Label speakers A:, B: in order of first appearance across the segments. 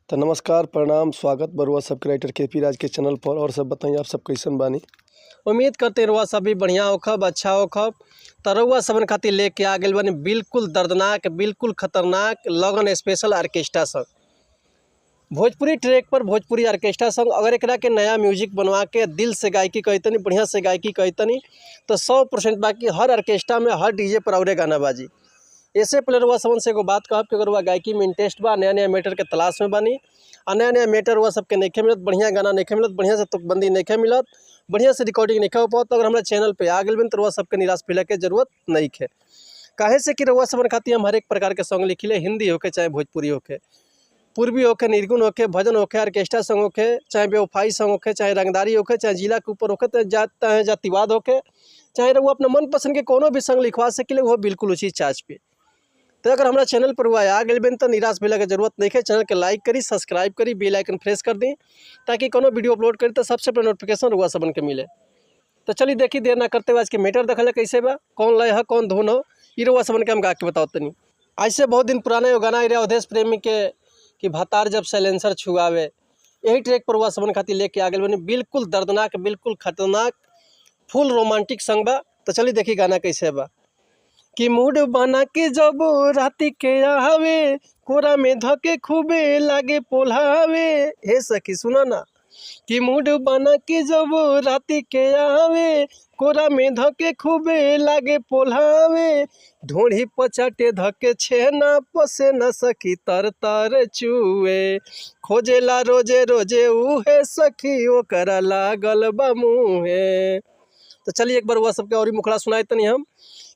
A: तो नमस्कार, प्रणाम, स्वागत बरुआ सबके राइटर के पी राज के चैनल पर। और सब बताइए, आप सब कैसन बानी?
B: उम्मीद करते हैं रउआ सब भी बढ़िया होखब, अच्छा होखब। त रउआ सबन खातिर लेके आ गेल बानी बिल्कुल दर्दनाक, बिल्कुल खतरनाक लगन स्पेशल ऑर्केस्ट्रा संग, भोजपुरी ट्रैक पर भोजपुरी ऑर्केस्ट्रा संग। अगर एकरा के नया म्यूजिक बनवा के दिल से गायकी कहतनी, बढ़िया से गायकी कहतनी, तो 100% बाकी हर ऑर्केस्ट्रा में हर डीजे पर औरे गाना बाजी। ऐसे पहले रउआ सबन से एगो बात कहब कि अगर रउआ गायकी में इंटरेस्ट बा, नया नया मैटर के तलाश में बानी आ नया नया मैटर रउआ सबके नइखे मिलत, बढ़िया गाना नइखे मिलत, बढ़िया से तुकबंदी नइखे मिलत, बढ़िया से रिकॉर्डिंग नइखे हो पावत, तो अगर हमारा चैनल पे आ गेल बानी तो रउआ सबके निराश फैले के जरूरत नइखे। काहे से कि रउआ सबन खातिर हम हर एक प्रकार के सॉन्ग लिखिले, हिंदी होके चाहे भोजपुरी होके, पूर्वी होके, निर्गुण होके, भजन होके, ऑर्केस्ट्रा सॉन्ग होके, चाहे बेवफाई सॉन्ग होके, चाहे रंगदारी होके, चाहे जिला के ऊपर होके, चाहे जातिवाद होके, चाहे रउआ अपना मनपसंद के कोनो भी सॉन्ग लिखवा सकिले, वो बिल्कुल उचित चार्ज पे। तो अगर हमारा चैनल पर हुआ आ गेल बेन तो निराश भेला के जरूरत नहीं है। चैनल के लाइक करी, सब्सक्राइब करी, बेल आइकन प्रेस कर दी, ताकि कोनो वीडियो अपलोड करी तो सबसे पहले नोटिफिकेशन रुआ सबन के मिले। तो चलिए देखी, देर ना करते हुए आज के मैटर देखल कैसे बा, कौन लय है, कौन धुन हो, ई रुआ सबन के हम गा के बताओ तनी। आज से बहुत दिन पुराना एगो गाना रहे अवधेश प्रेमी के कि भतार जब साइलेंसर छुआवे, यही ट्रैक पर रुआ सबन खातिर लेके आ गेल बनी बिल्कुल दर्दनाक, बिल्कुल खतरनाक, फुल रोमांटिक संग बा। तो चलिए देखी गाना कैसे बा। कि मूड बना के जब राति के आवे, कोरा में धके खूबे लागे पोल्हावे। हे सखी सुना ना, कि मूड बना के जब राति के आवे, कोरा में धके खूबे लागे पोल्हावे। ढोढ़ी पचाटे धके छेना पसे न सखी तर तर चुए, खोजेला रोजे रोजे उहे सखी ओकरा लागल बा मुहे। तो चलिए एक बार वह सबके और ही मुखड़ा सुनाए तनी हम।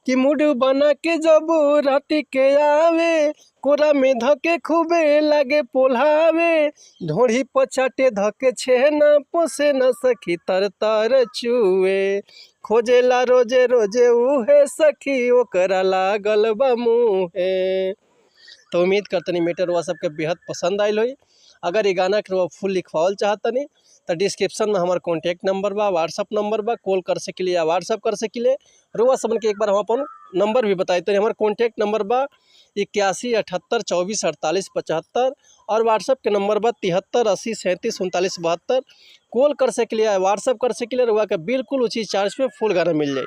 B: कि मूड बना के जब राति के आवे, कोरा में धके खूबे लागे पोल्हावे। ढोढ़ी पचाटे धके छेना पोसे न सखी तर तर चुए, खोजेला रोजे रोजे उहे सखी ओकरा लागल बा मुहे। तो उम्मीद करतनी मैटर वह सबके बेहद पसंद आयल होई। अगर ये गाना के फुल लिखवावल चाहतनी तो डिस्क्रिप्शन में हमार कॉन्टैक्ट नंबर बा, व्हाट्सअप नंबर बा, कॉल कर सकिले या व्हाट्सअप कर सकिले। रुआ सबन के एक बार हम अपन नंबर भी बताए तो हमार कॉन्टैक्ट नंबर बा 81 78 24 48 75 और व्हाट्सअप के नंबर बा 73 80 37 39 72। कॉल कर सकिले या व्हाट्सअप कर सकिले, रुआ के बिल्कुल उचित चार्ज पे फुल गाना मिल जाए।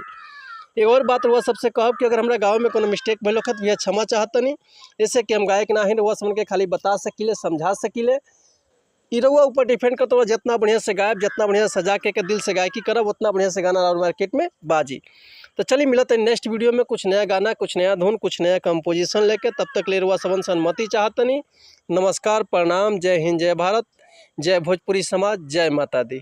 B: एक और बात रुआ सबसे कहब कि अगर हमारा गाँव में कोनो मिस्टेक भइल होखत भैया क्षमा चाहतनी, जैसे कि हम गायक ना ही, रुआ सबन के खाली बता सकिले, समझा सकिले। ई रउआ ऊपर डिपेंड करता है, जितना बढ़िया से गायब, जितना बढ़िया सजा के दिल से गायकी करब, उतना बढ़िया से गाना और मार्केट में बाजी। तो चलिए मिलते हैं नेक्स्ट वीडियो में कुछ नया गाना, कुछ नया धुन, कुछ नया कंपोजिशन लेके। तब तक ले रुआ सबन से अनुमति चाहतनी। नमस्कार, प्रणाम, जय हिंद, जय भारत, जय भोजपुरी समाज, जय माता दी।